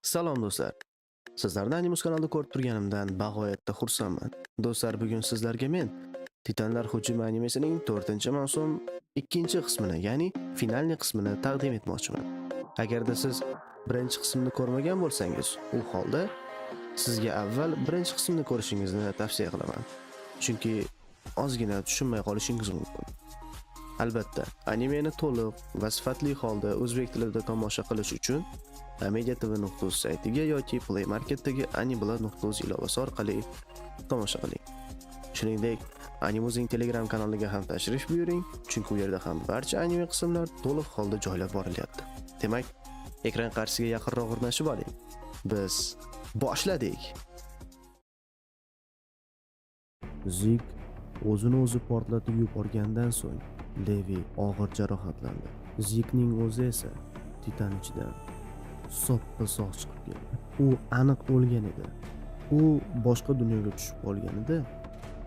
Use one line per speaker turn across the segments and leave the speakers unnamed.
Salom do'stlar. Sizlarni Animus kanalida ko'rib turganimdan bag'oyatda xursandman. Do'stlar, bugun sizlarga men Titanlar hujumi animesining 4-mavsum 2-qismini, ya'ni finalniy qismini taqdim etmoqchiman. Agarda siz birinchi qismni ko'rmagan bo'lsangiz, u holda sizga avval birinchi qismni ko'rishingizni tavsiya qilaman. Chunki ozgina tushunmay qolishingiz mumkin. Albatta, animeni to'liq va sifatli holda o'zbek tilida tomosha qilish uchun amediatv.uz saytiga yoki Play Marketdagi anibla.uz ilovasi orqali tomosha qiling. Shuningdek, Animuzing Telegram kanaliga ham tashrif buyuring, chunki u yerda ham barcha anime qismlar to'liq holda joylab borilyapti. Demak, ekran qarshisiga yaqinroq o'rnashib oling. Biz boshladik. Zik o'zini o'zi portlatib yuborgandan so'ng Levi og'ir jarohatlandi. Zikning o'zi esa Titan ichidan soppa sog' chiqib keldi. U aniq o'lgan edi. U boshqa dunyoga tushib qolganida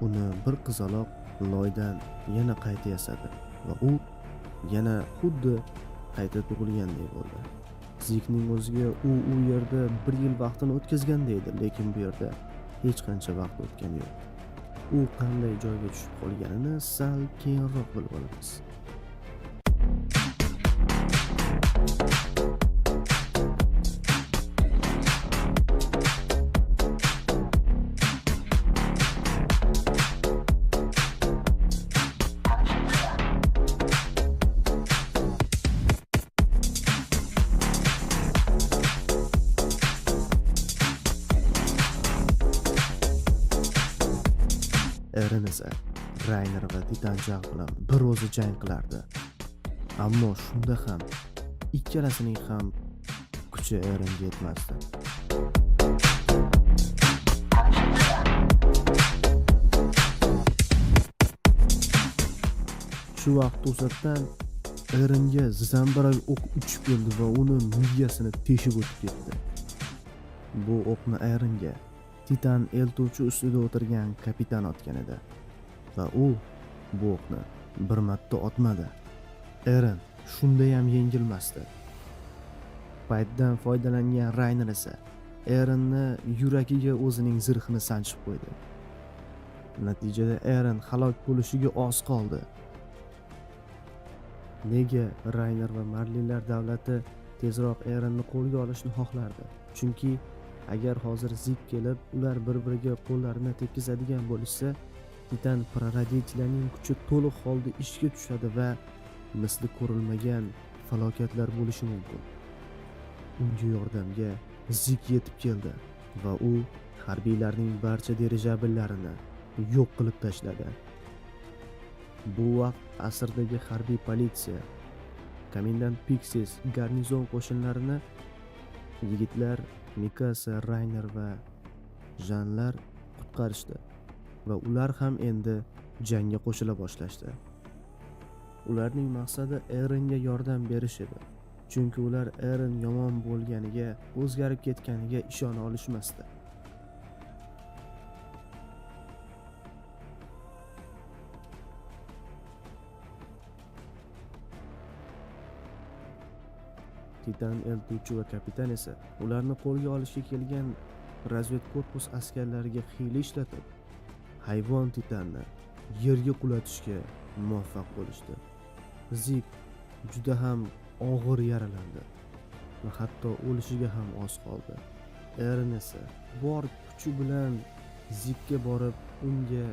uni bir qizaloq loydan yana qayta yasadi va u yana xuddi qayta tug'ilganday bo'ldi. Zikning o'ziga u yerda bir yil vaqtini o'tkazganday edi, lekin bu yerda hech qancha vaqt o'tgani yo'q. U qanday joyga tushib qolganini sal keyinroq bilib olamiz. Eren esa Rayner va Titan Jag bilan bir o'zi jang qilardi. Ammo shunda ham ikkalasining ham kuchi Erenga yetmasdi. Shu vaqt to'satdan Erenga zambarak o'q uchib keldi va uni miyasini teshib o'tib ketdi. Bu o'qni Erenga Titan eltuvchi ustida o'tirgan kapitan otgan edi va u bu o'qni bir marta otmadi. Eren shundayam yengilmasdi. Paytdan foydalangan Rayner esa Erenni yuragiga o'zining zirhini sanchib qo'ydi. Natijada Eren halok bo'lishiga oz qoldi. Nega Rayner va Marlinlar davlati tezroq Erenni qo'lga olishni xohlardi? Chunki agar hozir Zik kelib, ular bir-biriga qo'llarini tekkizadigan bo'lishsa, Titan прародителяning kuchi to'liq holda ishga tushadi va misli ko'rilmagan falokatlar bo'lishi mumkin. Unga yordamga Zik yetib keldi va u harbiylarning barcha dirijabllarini yo'q qilib tashladi. Bu vaqt asrdagi harbiy politsiya komendant Pixis garnizon qo'shinlarini yigitlar Mikasa, Rayner va Janlar qutqarishdi va ular ham endi jangga qo'shila boshlashdi. Ularning maqsadi Erenga yordam berish edi. Chunki ular Eren yomon bo'lganiga, o'zgarib ketganiga ishona olishmasdi. Titan eltuvchi va kapitan esa ularni qo'lga olishga kelgan razvedkorpus askarlariga hiyla ishlatib, hayvon Titanni yerga qulatishga muvaffaq bo'lishdi. Zik juda ham og'ir yaralandi va hatto o'lishiga ham oz qoldi. Eren esa bor kuchi bilan Zikka borib, unga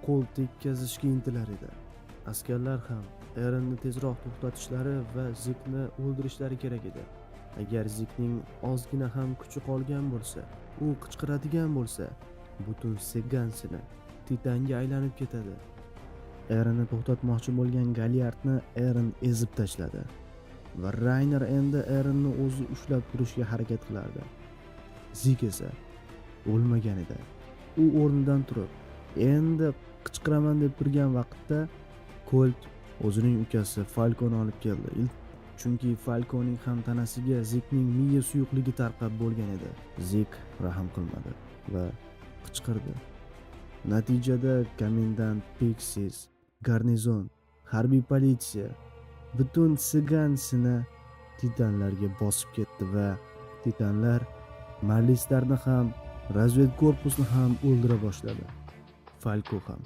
qo'l tekkazishga intilar edi. Askarlar ham Erenni tezroq to'xtatishlari va Zikni o'ldirishlari kerak edi. Agar Zikning ozgina ham kuchi qolgan bo'lsa, u qichqiradigan bo'lsa, butun Segansini Titanga aylanib ketadi. Erenni to'xtatmoqchi bo'lgan Galliardni Eren ezib tashladi va Rayner endi Erenni o'zi ushlab turishga harakat qilardi. Zik esa o'lmagan edi. U o'rnidan turib, endi qichqiraman deb turgan vaqtda Colt o'zining ukasi Falkoni olib keldi. Chunki Falkoning ham tanasiga Zikning miya suyuqligi tarqab bo'lgan edi. Zik rahm qilmadi va qichqirdi. Natijada komendant Pixis, garnizon, harbiy politsiya, butun Sigansini Titanlarga bosib ketdi va Titanlar marlislarni ham, разведкорпус ni ham o'ldira boshladi. Falko ham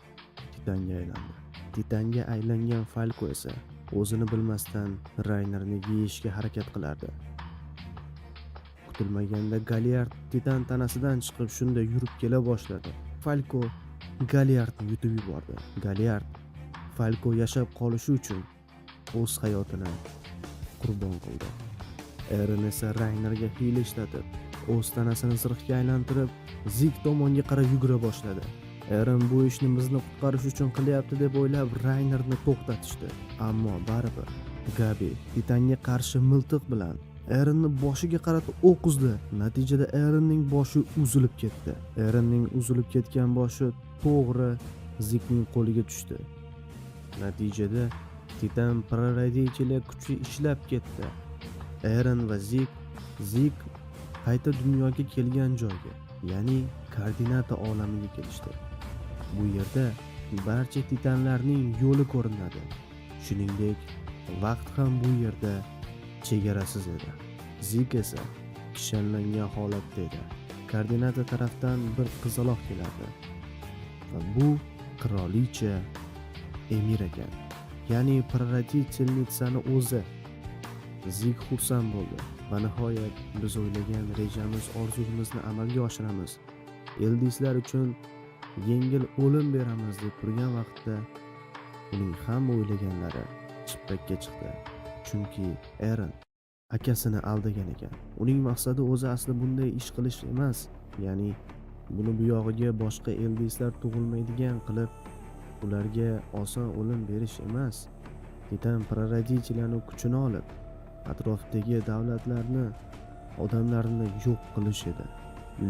Titanga aylandi. Titanga aylangan Falko esa o'zini bilmasdan Raynerni yeyishga harakat qilardi. Kutilmaganda Galiard Titan tanasidan chiqib, shunday yurib kela boshladi. Falko Galiardni yutib yubordi. Galiard Falko yashab qolishi uchun o'z hayotini qurbon qildi. Eren esa Raynerga hiyla ishlatib, o'z tanasini zirhga aylantirib, Zik tomonga qarab yugura boshladi. Eren bu ishni bizni qutqarish uchun qilyapti deb o'ylab, Raynerni to'xtatishdi. Ammo baribir Gabi Titanga qarshi miltiq bilan Erenni boshiga qaratib o'q uzdi. Natijada Erenning boshi uzilib ketdi. Erenning uzilib ketgan boshi to'g'ri Zikning qo'liga tushdi. Natijada Titan прародителя kuchi ishlab ketdi. Eren va Zik qayta dunyoga kelgan joyga, ya'ni koordinata olamiga kelishdi. Bu yerda barcha titanlarning yo'li ko'rinadi. Shuningdek, vaqt ham bu yerda chegarasiz edi. Zik esa kishanlangan holatda edi. Koordinata tarafdan bir qizaloq kelardi. Va bu qirolicha Emir ekan. Ya'ni прародительница ni o'zi. Zik xursand bo'ldi va nihoyat biz o'ylagan rejamiz, orzumizni amalga oshiramiz. Eldislar uchun yengil o'lim beramiz deb turgan vaqtda uning hamma o'ylaganlari chippakka chiqdi. Chunki Eren akasini aldagan ekan. Uning maqsadi o'zi asli bunday ish qilish emas, ya'ni buni buyog'iga boshqa Eldislar tug'ilmaydigan qilib ularga oson o'lim berish emas. Titan прародителя ni kuchini olib, atrofdagi davlatlarni, odamlarni yo'q qilish edi.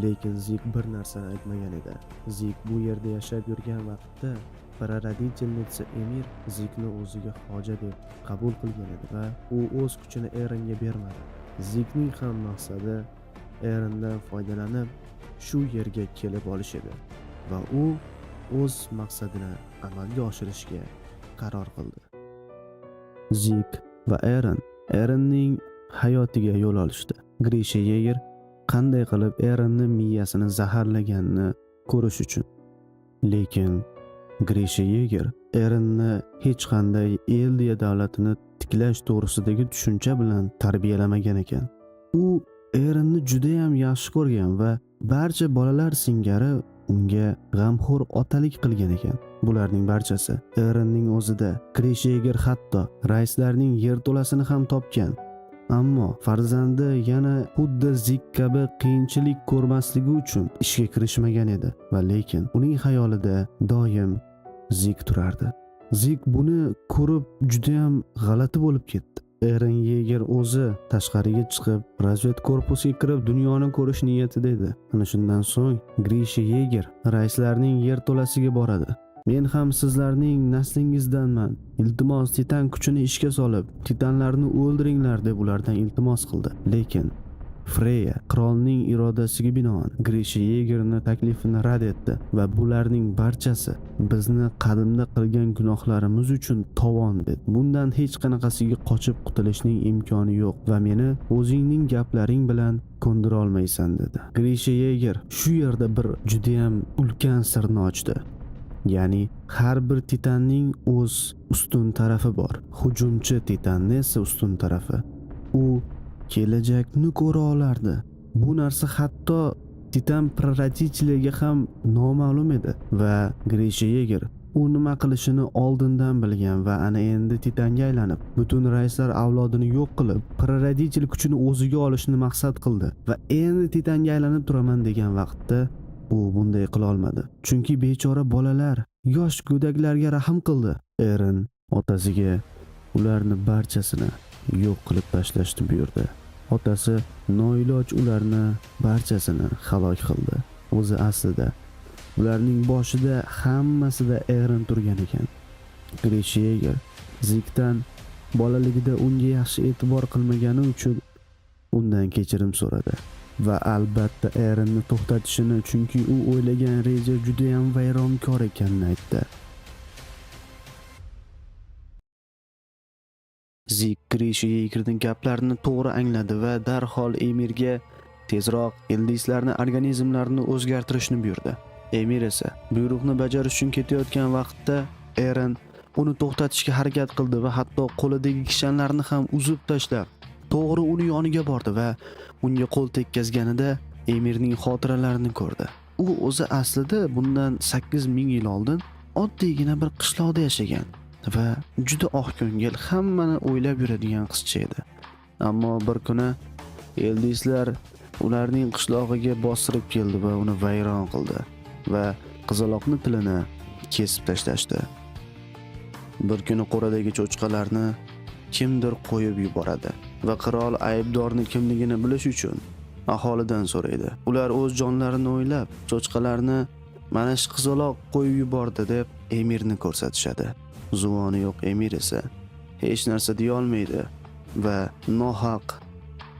Lekin Zik bir narsani aytmagan edi. Zik bu yerda yashab yurgan vaqtda прародительница Emir Zikni o'ziga xoja deb qabul qilgan edi va u o'z kuchini Erenga bermadi. Zikning ham maqsadi Erendan foydalanib shu yerga kelib olish edi va u o'z maqsadini amalga oshirishga qaror qildi. Zik va Eren Erenning hayotiga yo'l olishdi. Grisha Yeger qanday qilib Erenni miyasini zaharlaganini ko'rish uchun. Lekin Grisha Yeger Erenni hech qanday Eldiya davlatini tiklash to'g'risidagi tushuncha bilan tarbiyalamagan ekan. U Erenni judayam yaxshi ko'rgan va barcha bolalar singari unga g'amxo'r otalik qilgan ekan. Bularning barchasi Erenning o'zida. Grisha Yeger hatto raislarning yerto'lasini ham topgan. Ammo farzandi yana xuddi Zik kabi qiyinchilik ko'rmasligi uchun ishga kirishmagan edi va lekin uning xayolida doim Zik turardi. Zik buni ko'rib judayam g'alati bo'lib ketdi. Eren Yeger o'zi tashqariga chiqib, разведкорпус ga kirib dunyoni ko'rish niyatida edi. Ana shundan so'ng Grisha Yeger raislarning yerto'lasiga boradi. Men ham sizlarning naslingizdanman. Iltimos, titan kuchini ishga solib, titanlarni o'ldiringlar, deb ulardan iltimos qildi. Lekin Freya qirolning irodasiga binoan Grisha Yegerni taklifini rad etdi va bularning barchasi bizni qadimda qilgan gunohlarimiz uchun tovon, dedi. Bundan hech qanaqasiga qochib qutulishning imkoni yo'q va meni o'zingning gaplaring bilan ko'ndira olmaysan, dedi. Grisha Yeger shu yerda bir judayam ulkan sirni ochdi. Ya'ni har bir titanning o'z ustun tarafi bor. Hujumchi titanni esa ustun tarafi. U kelajakni ko'ra olardi. Bu narsa hatto titan прародитель ga ham noma'lum edi va Grisha Yeger u nima qilishini oldindan bilgan va ana endi titanga aylanib, butun raislar avlodini yo'q qilib, прародитель kuchini o'ziga olishni maqsad qildi va endi titanga aylanib turaman degan vaqtda u bunday qila olmadi. Chunki bechora bolalar, yosh go'daklarga rahm qildi. Eren otasiga ularni barchasini yo'q qilib tashlashni buyurdi. Otasi noiloj ularni barchasini halok qildi. O'zi aslida ularning boshida hammasida Eren turgan ekan. Grisha Yeger Zikdan bolaligida unga yaxshi e'tibor qilmagani uchun undan kechirim so'radi va albatta Erenni to'xtatishini, chunki u o'ylagan reja judayam vayronkor ekanini aytdi. Zik Grisha Yegerning gaplarini to'g'ri angladi va darhol Emirga tezroq Eldislarni organizmlarini o'zgartirishni buyurdi. Emir esa buyruqni bajarish uchun ketayotgan vaqtda Eren uni to'xtatishga harakat qildi va hatto qo'lidagi kishanlarni ham uzib tashlab, to'g'ri uni yoniga bordi va unga qo'l tekkazganida Emirning xotiralarini ko'rdi. U o'zi aslida bundan 8000 yil oldin oddiygina bir qishloqda yashagan va juda oqko'ngil, hammani o'ylab yuradigan qizcha edi. Ammo bir kuni Eldislar ularning qishlog'iga bostirib keldi va uni vayron qildi va qizaloqni tilini kesib tashlashdi. Bir kuni qo'radagi cho'chqalarni kimdir qo'yib yuboradi va qirol aybdorni kimligini bilish uchun aholidan so'raydi. Ular o'z jonlarini o'ylab, cho'chqalarni mana shu qizaloq qo'yib yubordi deb Emirni ko'rsatishadi. Zuvoni yo'q Emir esa hech narsa deya olmaydi va nohaq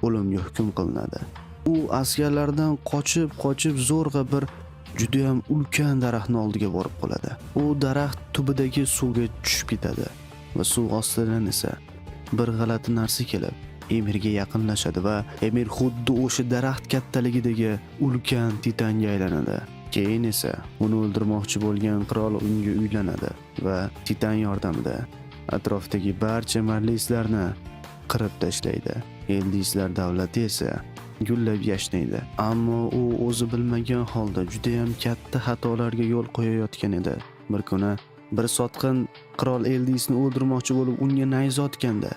o'limga hukm qilinadi. U askarlardan qochib-qochib zo'rg'a bir judayam ulkan daraxtni oldiga borib qoladi. U daraxt tubidagi suvga tushib ketadi va suv ostidan esa bir g'alati narsa kelib Emirga yaqinlashadi va Emir xuddi o'sha daraxt kattaligidagi ulkan titanga aylanadi. Keyin esa uni o'ldirmoqchi bo'lgan qirol unga uylanadi va titan yordamida atrofdagi barcha marlislarni qirib tashlaydi. Eldislar davlati esa gullab yashnaydi. Ammo u o'zi bilmagan holda judayam katta xatolarga yo'l qo'yayotgan edi. Bir kuni bir sotqin qirol Eldisni o'ldirmoqchi bo'lib unga nayza otganda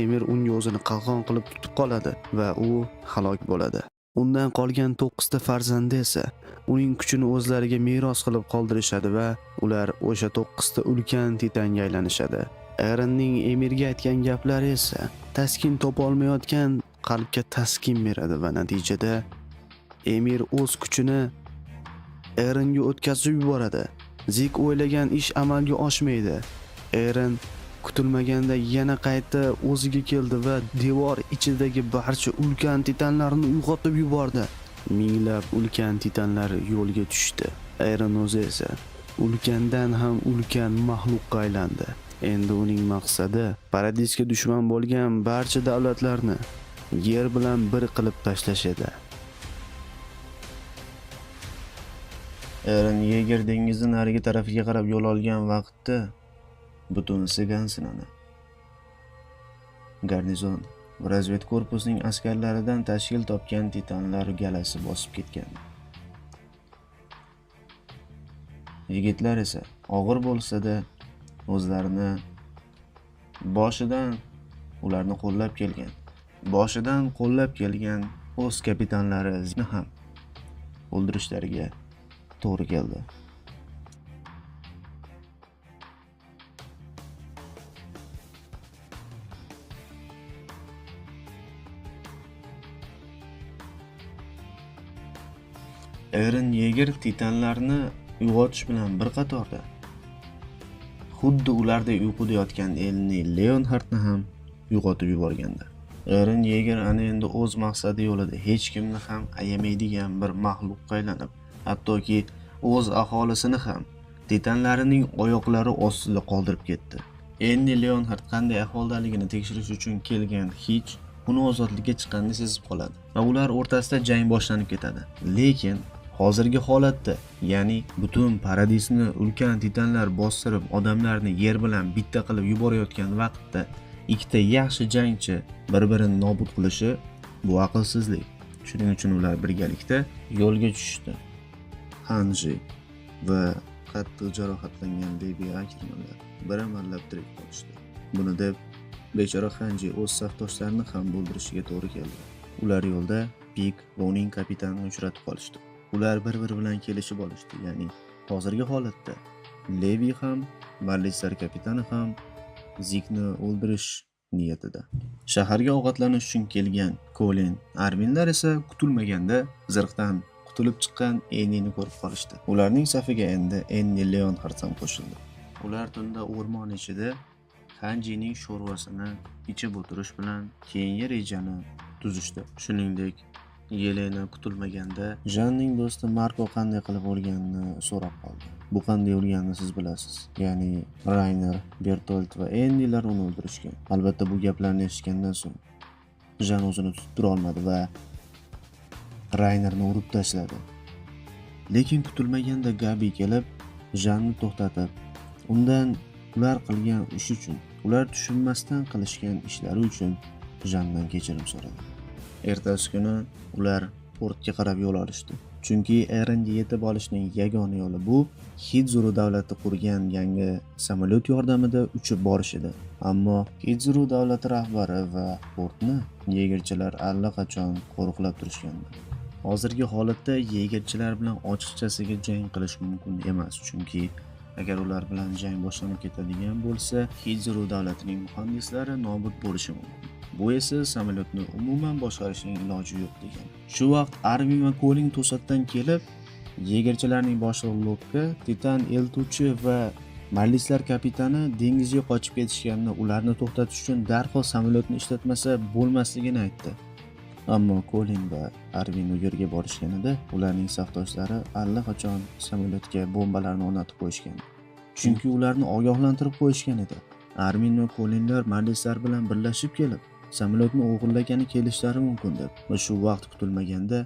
Emir unga o'zini qalqon qilib tutib qoladi va u halok bo'ladi. Undan qolgan 9 ta farzandi esa uning kuchini o'zlariga meros qilib qoldirishadi va ular o'sha 9 ta ulkan titanga aylanishadi. Erenning Emirga aytgan gaplari esa taskin topa olmayotgan qalbga taskin beradi va natijada Emir o'z kuchini Erenga o'tkazib yuboradi. Zik o'ylagan ish amalga oshmaydi. Eren kutilmaganda yana qayta o'ziga keldi va devor ichidagi barcha ulkan titanlarni uyg'otib yubordi. Minglab ulkan titanlar yo'lga tushdi. Eren o'zi esa ulkandan ham ulkan maxluqqa aylandi. Endi uning maqsadi paradisga dushman bo'lgan barcha davlatlarni yer bilan bir qilib tashlash edi. Eren Yeger dengizi narigi tarafiga qarab yo'l olgan vaqtda butun Sigansinani garnizon va razvedkorpusning askarlaridan tashkil topgan titanlar galasi bosib ketgan. Yigitlar esa og'ir bo'lsa-da o'zlarini boshidan ularni qo'llab kelgan, boshidan qo'llab kelgan o'z kapitanlarini ham o'ldirishlariga to'g'ri keldi. Eren Yeger titanlarni uyg'otish bilan bir qatorda xuddi ularday uyquda yotgan Elni Leonhardni ham uyg'otib yuborgandi. Eren Yeger ana endi o'z maqsadi yo'lida hech kimni ham ayamaydigan bir maxluqqa aylanib, hattoki o'z aholisini ham titanlarining oyoqlari ostida qoldirib ketdi. Enni Leonhard qanday ahvoldaligini tekshirish uchun kelgan Hitch uni ozodlikka chiqqanini sezib qoladi va ular o'rtasida jang boshlanib ketadi. Lekin hozirgi holatda, ya'ni butun paradisni ulkan titanlar bostirib, odamlarni yer bilan bitta qilib yuborayotgan vaqtda ikkita yaxshi jangchi bir-birini nobud qilishi bu aqlsizlik. Shuning uchun ular birgalikda yo'lga tushishdi. Hanji va qattiq jarohatlangan Levi Ackermanlar bir amallab tirik qolishdi. Buni deb bechora Hanji o'z safdoshlarini ham o'ldirishiga to'g'ri keldi. Ular yo'lda Pik va uning kapitanini uchratib qolishdi. Ular bir-biri bilan kelishib olishdi, ya'ni hozirgi holatda Levi ham, Marlislar kapitani ham Zikni o'ldirish niyatida. Shaharga ovqatlanish uchun kelgan Colin, Arminlar esa kutilmaganda zirhdan qutulib chiqqan Ennini ko'rib qolishdi. Ularning safiga endi Enni Leonhard ham qo'shildi. Ular tunda o'rmon ichida Hanjining sho'rvasini ichib o'tirish bilan keyingi rejani tuzishdi. Shuningdek, Yelena kutilmaganda Janning do'sti Marko qanday qilib o'lganini so'rab qoldi. Bu qanday o'lganini siz bilasiz. Ya'ni Rayner, Bertolt va Endilar uni o'ldirishgan. Albatta, bu gaplarni eshitgandan so'ng Jan o'zini tutib tura olmadi va Raynerni urib tashladi. Lekin kutilmaganda Gabi kelib, Janni to'xtatib, undan ular qilgan ish uchun, ular tushunmasdan qilishgan ishlari uchun Jandan kechirim so'radi. Ertasi kuni ular portga qarab yo'l olishdi. Chunki Erenga yetib olishning yagona yo'li bu Hidzuru davlati qurgan yangi samolyot yordamida uchib borish edi. Ammo Hidzuru davlati rahbari va portni yegerchilar allaqachon qo'riqlab turishgandi. Hozirgi holatda yegerchilar bilan ochiqchasiga jang qilish mumkin emas, chunki agar ular bilan jang boshlanib ketadigan bo'lsa, Hidzuru davlatining muhandislari nobud bo'lishi mumkin. Bu esa samolyotni umuman boshqarishning iloji yo'q degan. Shu vaqt Armin va Kolin to'satdan kelib, yegerchilarning boshlig'i Lokka Titan eltuvchi va Marlislar kapitani dengizga qochib ketishganini, ularni to'xtatish uchun darhol samolyotni ishlatmasa bo'lmasligini aytdi. Ammo Kolin va Arvin u yerga borishganida ularning safdoshlari allaqachon samolyotga bombalarni o'rnatib qo'yishgan. Chunki ularni ogohlantirib qo'yishgan edi. Armin va Kolinlar Marlislar bilan birlashib kelib, samolyotni o'g'irlagani kelishlari mumkin deb. Va shu vaqt kutilmaganda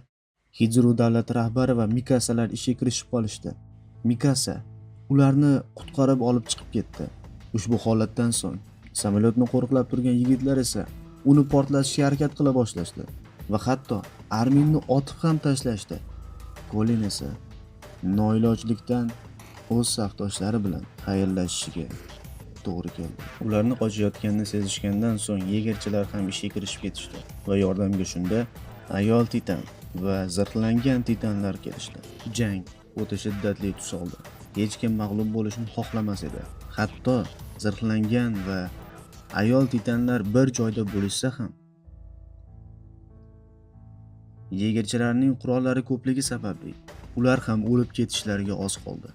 Hidzuru davlati rahbari va Mikasalar ishga kirishib qolishdi. Mikasa ularni qutqarib olib chiqib ketdi. Ushbu holatdan so'ng samolyotni qo'riqlab turgan yigitlar esa uni portlatishga harakat qila boshlashdi va hatto Arminni otib ham tashlashdi. Kolin esa noilojlikdan o'z safdoshlari bilan xayrlashishiga to'g'ri keldi. Ularni qochayotganini sezishgandan so'ng yegerchilar ham ishga kirishib ketishdi va yordamga shunda ayol titan va zirhlangan titanlar kelishdi. Jang o'ta shiddatli tus oldi. Hech kim mag'lub bo'lishni xohlamas edi. Hatto zirhlangan va ayol titanlar bir joyda bo'lishsa ham, yegerchilarning qurollari ko'pligi sababli ular ham o'lib ketishlariga oz qoldi.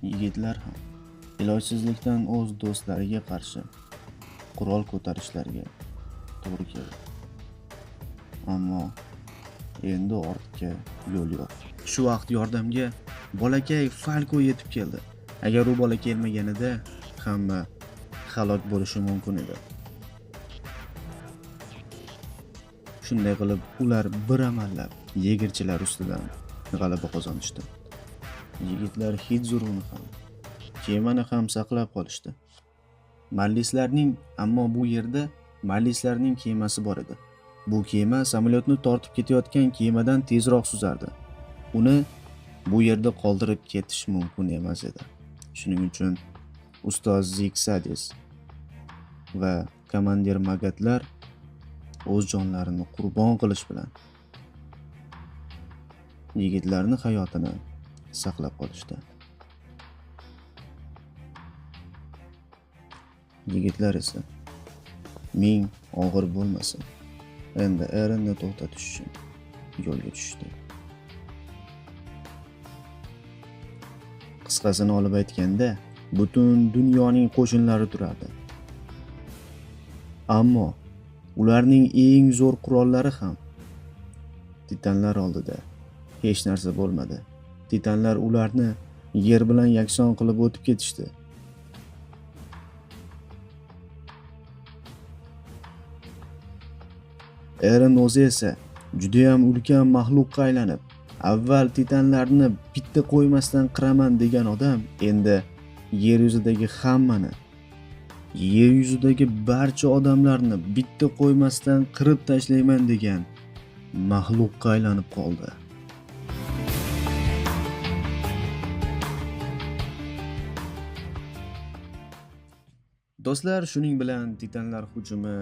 Yigitlar ham ilojsizlikdan o'z do'stlariga qarshi qurol ko'tarishlariga to'g'ri keldi. Ammo endi ortga yo'l yo'q. Shu vaqt yordamga bolakay Falko yetib keldi. Agar u bola kelmaganida hamma halok bo'lishi mumkin edi. Shunday qilib ular bir amallab yegerchilar ustidan g'alaba qozonishdi. Yigitlar Hidzuruni ham, kemani ham saqlab qolishdi. Marlislarning, ammo bu yerda Marlislarning kemasi bor edi. Bu kema samolyotni tortib ketayotgan kemadan tezroq suzardi. Uni bu yerda qoldirib ketish mumkin emas edi. Shuning uchun ustoz Ziksadis va komandir Magatlar o'z jonlarini qurbon qilish bilan yigitlarning hayotini saqlab qolishdi. Yigitlar esa ming og'ir bo'lmasin, endi Erenni to'xtatish uchun yo'lga tushdi. Qisqasini olib aytganda, butun dunyoning qo'shinlari turardi. Ammo ularning eng zo'r qurollari ham titanlar oldida hech narsa bo'lmadi. Titanlar ularni yer bilan yakson qilib o'tib ketishdi. Eren o'zi esa judayam ulkan maxluqqa aylanib, avval titanlarni bitta qo'ymasdan qiraman degan odam endi yer yuzidagi hammani, yer yuzidagi barcha odamlarni bitta qo'ymasdan qirib tashlayman degan maxluqqa aylanib qoldi. Do'stlar, shuning bilan Titanlar hujumi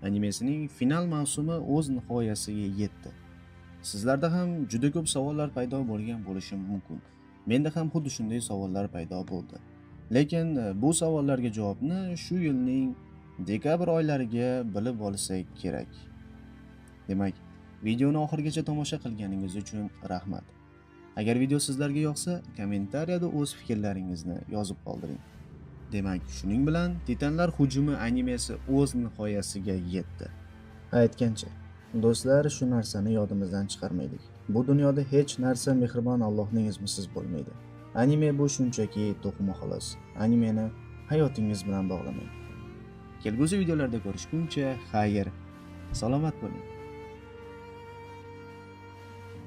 animesining final mavsumi o'z nihoyasiga yetdi. Sizlarda ham juda ko'p savollar paydo bo'lgan bo'lishi mumkin. Menda ham xuddi shunday savollar paydo bo'ldi. Lekin bu savollarga javobni shu yilning dekabr oylariga bilib olsak kerak. Demak, videoni oxirigacha tomosha qilganingiz uchun rahmat. Agar video sizlarga yoqsa, kommentariyada o'z fikrlaringizni yozib qoldiring. Demak, shuning bilan Titanlar hujumi animesi o'z nihoyasiga yetdi. Aytgancha,
Do'stlar, shu narsani yodimizdan chiqarmaylik. Bu dunyoda hech narsa mehribon Allohning iznisiz bo'lmaydi. Anime bu shunchaki to'qima, xolos. Animeni hayotingiz bilan bog'lamang. Kelgusi videolarda ko'rishguncha xayr. Salomat bo'ling.